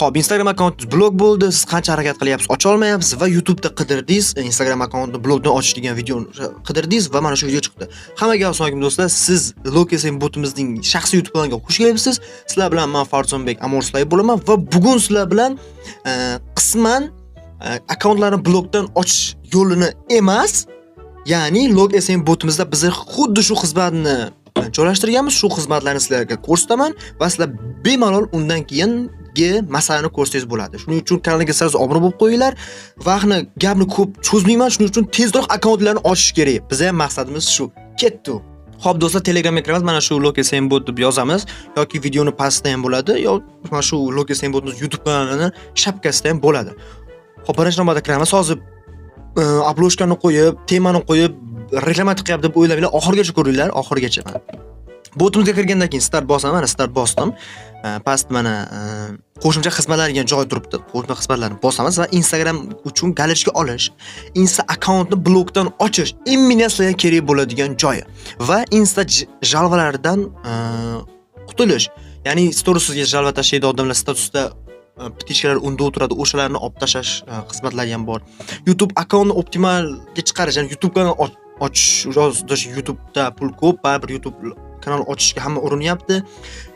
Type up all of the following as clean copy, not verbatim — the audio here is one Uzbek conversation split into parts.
Xo'p, Instagram akkauntingiz blok bo'ldi, siz qancha harakat qilyapsiz, ocha olmayapsiz va YouTube'da qidirdingiz, Instagram akkauntini blokdan ochish degan videoni qidirdingiz va mana shu video chiqdi. Hammaga assalomu alaykum do'stlar, siz LokSM botimizning shaxsiy YouTube kanaliga xush kelibsiz. Sizlar bilan men Farzonbek Amorslayev bo'laman va bugun sizlar bilan qisman akkauntlarni blokdan ochish yo'lini emas, ya'ni LokSM botimizda biz xuddi shu xizmatni joylashtirganmiz. Shu xizmatlarni sizlarga ko'rsataman va sizlar bemalol undan keyingi masalani ko'rsangiz bo'ladi. Shuning uchun kanalga сразу obuna bo'lib qo'yinglar. Vaqtni, gapni ko'p cho'zmayman, shuning uchun tezroq akkauntlarni ochish kerak. Bizning ham maqsadimiz shu. Ketdi. Xo'p do'stlar, Telegramga kiramiz. Mana shu LokSM bot deb yozamiz yoki videoni pastida ham bo'ladi, yo mana shu LokSM botimiz YouTube kanalini shapkasida ham bo'ladi. Xo'p, birinchi navbatda kiramiz. Hozir обложка ni qo'yib, temani qo'yib, reklama tiqyapti deb o'ylamanglar, oxirigacha ko'ringlar, oxirigacha. Botimizga kirgandan keyin start bosaman, mana start bosdim. Past mana qo'shimcha xizmatlar degan joy turibdi. Qo'shimcha xizmatlarni bosamiz va Instagram uchun галочка olish, Insta akkauntni blokdan ochish именно sizlarga kerak bo'ladigan joyi va Insta жалоба lardan qutulish. Ya'ni storiesga жалоба tashlaydi odamlar, statusda птичка lar unda o'tiradi, o'shalarni olib tashlash xizmatlari ham bor. YouTube akkauntni optimalga chiqarish, ya'ni YouTube kanal ochish, даже YouTube'da pul ko'p, baribir YouTube kanal ochishga hamma urinyapti.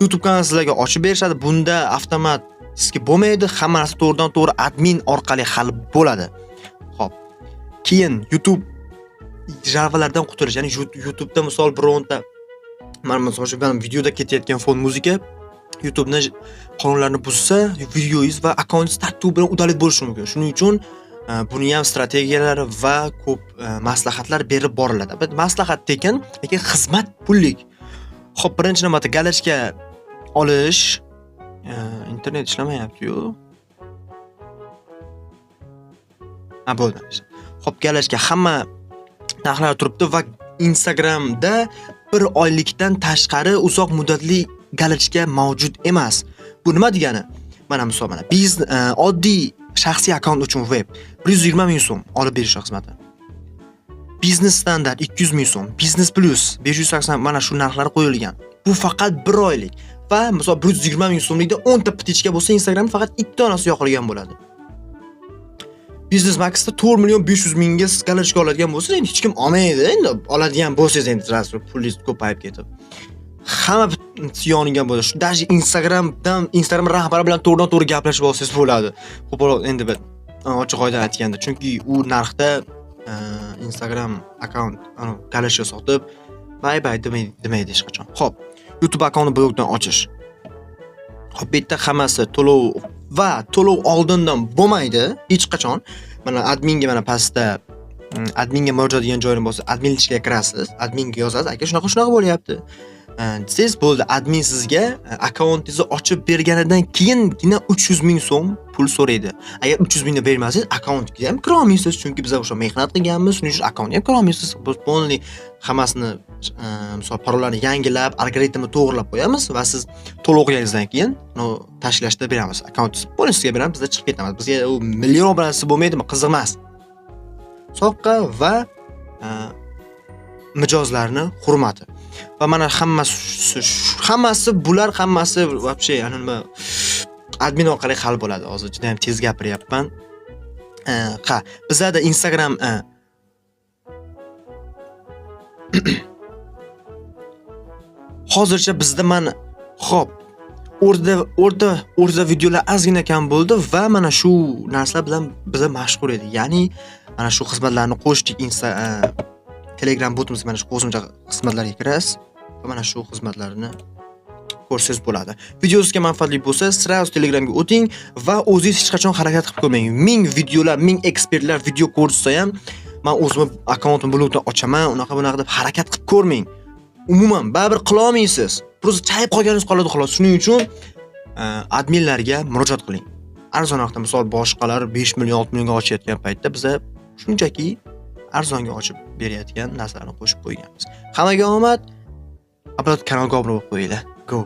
YouTube kanal sizlarga ochib berishadi. Bunda avtomat sizga bo'lmaydi, hamma narsa to'g'ridan to'g'ri admin orqali hal bo'ladi. Xo'p. Keyin YouTube жалоба lardan qutulish, ya'ni YouTube'da misol bironta mana misol uchun mana videoda ketayotgan fon muzika YouTube'ni qonunlarini buzsa, videoyingiz va akkauntingiz tartib bilan удалить bo'lishi mumkin. Shuning uchun buni ham strategiyalari va ko'p maslahatlar berib boriladi. Maslahat tekin, lekin xizmat pullik. Xo'p, birinchi navbatda галочка olish, internet ishlamayapti-yu. Ha, bo'ldi. Xo'p, галочка hamma narxlar turibdi va Instagramda 1 oylikdan tashqari uzoq muddatli галочка mavjud emas. Bu nima degani? Mana misol mana biz oddiy shaxsiy akkaunt uchun web 120 ming so'm olib berish xizmati. Biznes standart 200 ming so'm, biznes plus 580, mana shu narxlar qo'yilgan. Bu faqat 1 oylik va misol 120 ming so'mlikda 10 ta птичка bo'lsa, Instagram faqat 2 donasi yoqilgan bo'ladi. Biznes Max'da 4 million 500 mingga галочка oladigan bo'lsa, endi hech kim olmaydi. Endi oladigan bo'lsangiz endi сразу pulingiz ko'payib ketib. Hamma yonigan bo'ladi. Shu даже Instagramdan Instagram rahbari bilan to'g'ridan to'g'ri gaplashib olsangiz bo'ladi. Ko'proq endi bir ochiq oydin aytganda, chunki u narxda Instagram akkaunt галочка sotib bye bye demaydi hech qachon. Xo'p, YouTube akkauntni blokdan ochish. Xo'p, bu yerda hammasi to'lov va to'lov oldindan bo'lmaydi hech qachon. Mana adminga, mana pastda adminga murojaat degan joyini bo'lsa, admin ichiga kirasiz, adminga yozasiz, aka shunaqa shunaqa bo'lyapti. Desangiz bo'ldi, admin sizga akkauntingizni ochib berganidan keyingina 300 ming so'm pul so'raydi. Agar 300 mingni bermasangiz, akkauntga ham kira olmaysiz, chunki biz o'sha mehnat qilganmiz, shuning uchun akkauntga ham kira olmaysiz. Biz полный hammasini misol parollarni yangilab, algoritmni to'g'rilab qo'yamiz va siz to'lov qilganingizdan keyin tashlashda beramiz. Akkauntingizni полностью sizga beramiz, biz chiqib ketamiz. Bizga u million bilan siz bo'lmaydimi? Qiziq emas. Soqqa va mijozlarni hurmati. Va mana hammasi bular hammasi вообще yani nima admin orqali hal bo'ladi. Hozir juda ham tez gapiryapman. Ha, bizlarda Instagram hozircha bizda mana xo'p, o'rtada videolar ozgina kam bo'ldi va mana shu narsalar bilan biz mashg'ul edik. Ya'ni mana shu xizmatlarni qo'shdik Insta Telegram botimizga, mana shu qo'shimcha xizmatlarga kirasiz va mana shu xizmatlarni ko'rsangiz bo'ladi. Video sizga manfaatli bo'lsa, сразу Telegramga o'ting va o'zingiz hech qachon harakat qilib ko'rmang. Ming videolar, ming ekspertlar video ko'rsa ham, men o'zimni akkauntimni blokdan ochaman, unaqa bunaqa deb harakat qilib ko'rmang. Umuman baribir qila olmaysiz. Просто chayib qolganingiz qoladi xolos. Shuning uchun adminlarga murojaat qiling. Arzon narxda, misol boshqalar 5 million, 6 millionga ochayotgan paytda biza shunchaki arzonga ochib berayotgan narsalarni qo'shib qo'yganmiz. Hammaga omad. Albatta kanalga obuna bo'lib qo'yinglar. Go.